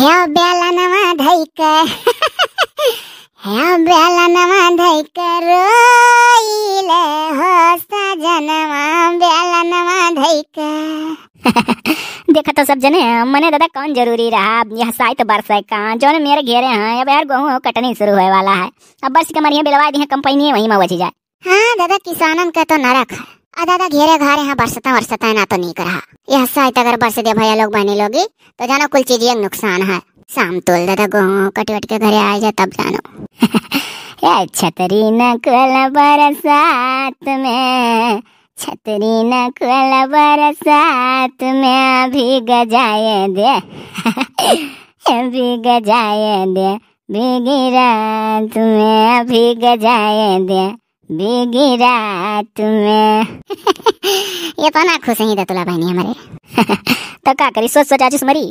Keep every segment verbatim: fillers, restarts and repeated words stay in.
हे बेलनवा धइके, हे बेलनवा धइके रोइले हो सजनवा, बेलनवा धइके। देखा तो सब जने, मने दादा कौन जरूरी रहा, यह साइत बरसे का, जौन मेरे घेरे हैं, अब यार गेहूं कटनी शुरू होए वाला है। अब बरस के मरिया बिलवा दिहे कंपनी वहीं में बची जाए। हाँ दादा, किसानन का तो नरक है। आ दादा, घेरे घारे हाँ बरसता वरसता ना तो नीक रहा। यह साइत अगर बरस दे भैया लोग बहनी लोगी, तो जानो कुल चीज एक नुकसान है। शाम तोल दादा गेहूं कट वट के घरे आ जाए तब जानो। ए छतरी न खोल बरसात में, छतरी न खोल बरसात में, भीग जाए दे, भीग जाए दे, भीगी रात में, भीग जाए दे, भीगी रात में। ये तो ना खुश ही दतुला बहनी हमारे। तो का करी, सोच सोच आज मरी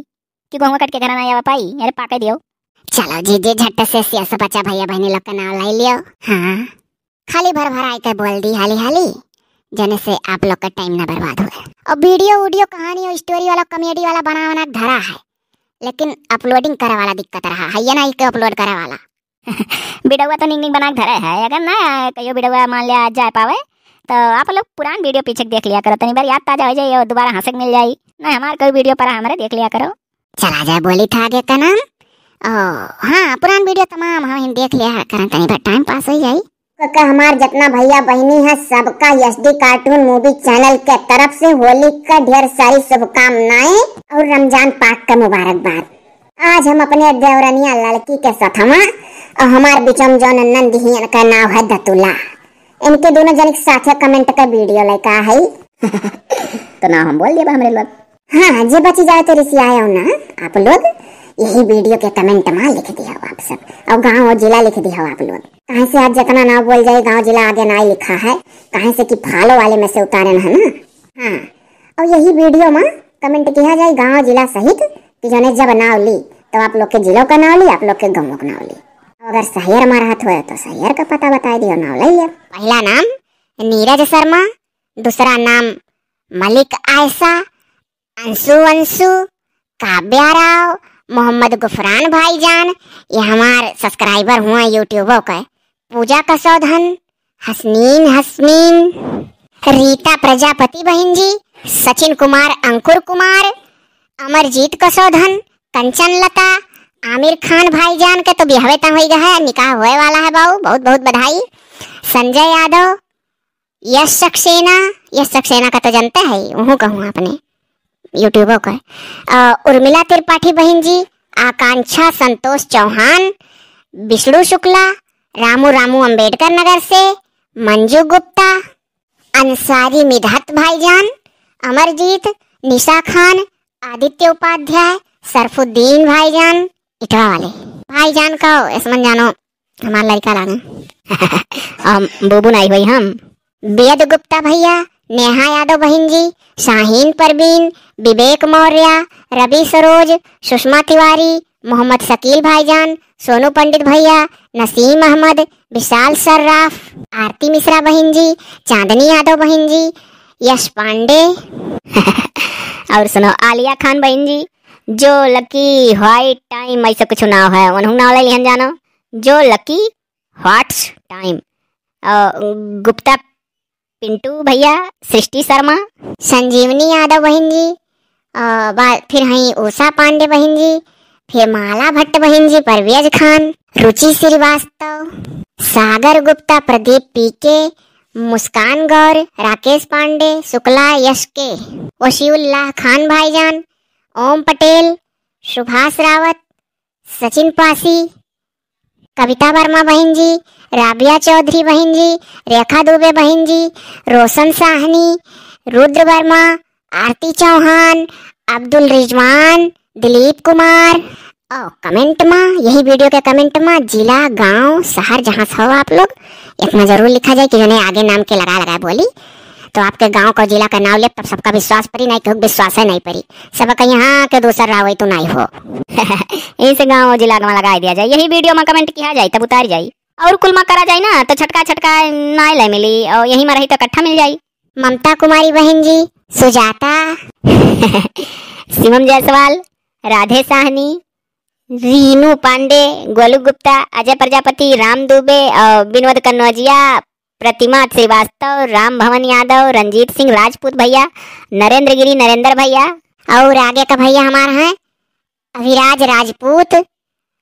कि गेहुआ कट के घर ना आवा पाई, अरे पाके दियो। चलो जी, जी, झट से सियास बचा भैया बहनी लोग का नाम लाई लियो। हाँ, खाली भर भर आए के बोल दी हाली हाली, जने से आप लोग का टाइम ना बर्बाद हुए। और वीडियो वीडियो कहानी और स्टोरी वाला कॉमेडी वाला बना बना के धरा है, लेकिन अपलोडिंग करे वाला दिक्कत रहा है, ये ना एक अपलोड करे वाला। वीडियो तो निक निक बना के धरे है, अगर ना कहियो वीडियो मान लिया आ जाए पावे, तो आप लोग पुरान वीडियो पीछे के देख लिया करो, तनी बार याद ताजा हो जाए, दोबारा हंसे के मिल जाई। ना हमार कोई वीडियो पर हमारे देख लिया करो। चला जाए, बोली था आगे का नाम। ओ, हाँ, पुरान वीडियो तमाम हम देख लिया करन, तनी बार टाइम पास हो जाई। का हमार जितना भैया बहनी है, सबका एसडी कार्टून मूवी चैनल के तरफ से होली का ढेर सारी शुभकामनाएं और रमजान पाक का मुबारकबाद। आज हम अपने देवरनिया लड़की के सथवा और हमार बिचम जौन नंद ही, इनका नाम है दतुला, इनके दोनों जन के साथे कमेंट का वीडियो लेकर आई। तो नाम हम बोल दिया बा हमरे लोग। हाँ, जे बची जाए तो रिसियाओ ना आप लोग, यही वीडियो के कमेंट में लिख दिया आप सब, और गांव और जिला लिख दिया आप लोग। काहे से आज जितना नाम बोल जाए, गांव जिला आगे ना लिखा है, काहे से कि फॉलो वाले में से उतारे है ना। हाँ, और यही वीडियो में कमेंट किया जाए गांव जिला सहित कि जौने जब नाव ली तो आप लोग के जिलों का नाव ली, आप लोग के गाँवों का नाव ली। अगर शहर में रहत हुए तो शहर का पता बताए दियो, नाव ले लिया। पहला नाम नीरज शर्मा, दूसरा नाम मलिक आयशा, अंशु अंशु, काव्या राव, मोहम्मद गुफरान भाईजान, ये हमार सब्सक्राइबर हुआ यूट्यूबों के, पूजा कसौधन, हसनीन हसनीन, रीता प्रजापति बहन जी, सचिन कुमार, अंकुर कुमार, अमरजीत कसौधन, कंचन लता, आमिर खान भाईजान के तो बिहवे तक होई गए है, निकाह होए वाला है बाऊ, बहुत बहुत बधाई। संजय यादव, यश सक्सेना, यश सक्सेना का तो जानते हैं, वहू कहूँ अपने यूट्यूबों का। अ, उर्मिला त्रिपाठी बहन जी, आकांक्षा संतोष चौहान, विष्णु शुक्ला, रामू रामू अंबेडकर नगर से, मंजू गुप्ता, अंसारी मिधत भाईजान, अमरजीत, निशा खान, आदित्य उपाध्याय, सरफुद्दीन भाईजान, इटवा वाले भाईजान का, इसमन जानो हमार लड़का लागे। हम बुबु नाई होई हम। बेद गुप्ता भैया, नेहा यादव बहन जी, शाहीन परवीन, विवेक मौर्य, रवि सरोज, सुषमा तिवारी, मोहम्मद शकील भाईजान, सोनू पंडित भैया, नसीम अहमद, विशाल सर्राफ, आरती मिश्रा बहन जी, चांदनी यादव बहन जी, यश पांडे। और सुनो, आलिया खान बहन जी, जो लकी व्हाइट टाइम ऐसे कुछ नाव है, उन्होंने नाव ले लिहन जानो, जो लकी व्हाट्स टाइम। अ, गुप्ता पिंटू भैया, सृष्टि शर्मा, संजीवनी यादव बहन जी, अ, बा-, फिर हई उषा पांडे बहन जी, फिर माला भट्ट बहन जी, परवेज खान, रुचि श्रीवास्तव, सागर गुप्ता, प्रदीप पीके, मुस्कान गौर, राकेश पांडे, शुक्ला यश के, वशीउल्लाह खान भाईजान, ओम पटेल, सुभाष रावत, सचिन पासी, कविता वर्मा बहन जी, राबिया चौधरी बहन जी, रेखा दुबे बहन जी, रोशन साहनी, रुद्र वर्मा, आरती चौहान, अब्दुल रिजवान, दिलीप कुमार। और कमेंट में, यही वीडियो के कमेंट में जिला, गांव, शहर जहाँ से हो आप लोग, इतना जरूर लिखा जाए कि जौने आगे नाम के लगा लगा बोली। तो आपके गांव का, जिला का नाव ले, तब सबका विश्वास परी, नहीं कहूँ विश्वास है नहीं परी। सबका यहाँ के दूसर रावई तो नहीं हो। इसे गांव और जिला में लगा दिया जाए, यही वीडियो में कमेंट किया जाए, तब उतार जाए। और कुल में करा जाए ना, तो छटका छटका नाय ले मिली, और यही में रही तो इकट्ठा मिल जाए। ममता कुमारी बहन जी, सुजाता, शिवम जायसवाल, राधे साहनी, रीनू पांडे, गोलू गुप्ता, अजय प्रजापति, राम दुबे और विनोद कन्नौजिया, प्रतिमा श्रीवास्तव, राम भवन यादव, रंजीत सिंह राजपूत भैया, नरेंद्र गिरी नरेंद्र भैया। और आगे का भैया हमार हैं अभिराज राजपूत,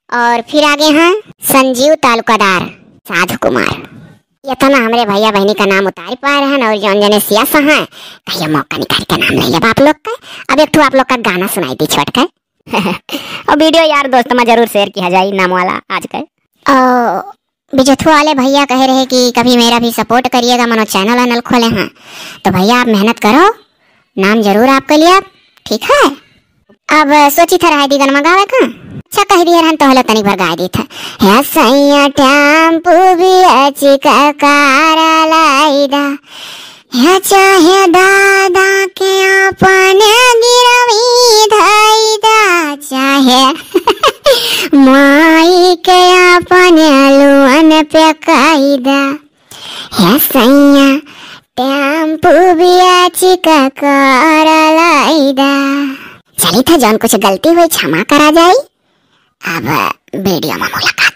और फिर आगे हैं संजीव तालुकादार, साधु कुमार। इतना हमरे भैया बहिनी का नाम उतार पाए रहन, और जौन जने सियासा हैं, कहिए मौका निकाल के नाम ले लेब आप लोग का। अब एक ठो आप लोग का गाना सुनाई दी छोट के। और वीडियो यार दोस्त में जरूर शेयर किया जाए नाम वाला आज के। ओ, बिजथुआ वाले भैया कहे रहे कि कभी मेरा भी सपोर्ट करिएगा, मनो चैनल वैनल खोले हैं। तो भैया आप मेहनत करो, नाम जरूर आपके लिए, ठीक है। अब सोची था रहा दी गनमा गावे का, अच्छा कह दिए रहन तो हलो तनिक भर गाय दी था। हे सैया टेम्पू बियाची का कार लाइदा, या चाहे दादा के अपने गिरवी धइदा, चाहे माई के अपने लोन पे कइदा। हे सैया टेम्पू बियाची का कार लाइदा। चली था जौन कुछ गलती हुई क्षमा करा जाई। अब वीडियो में मुलाकात।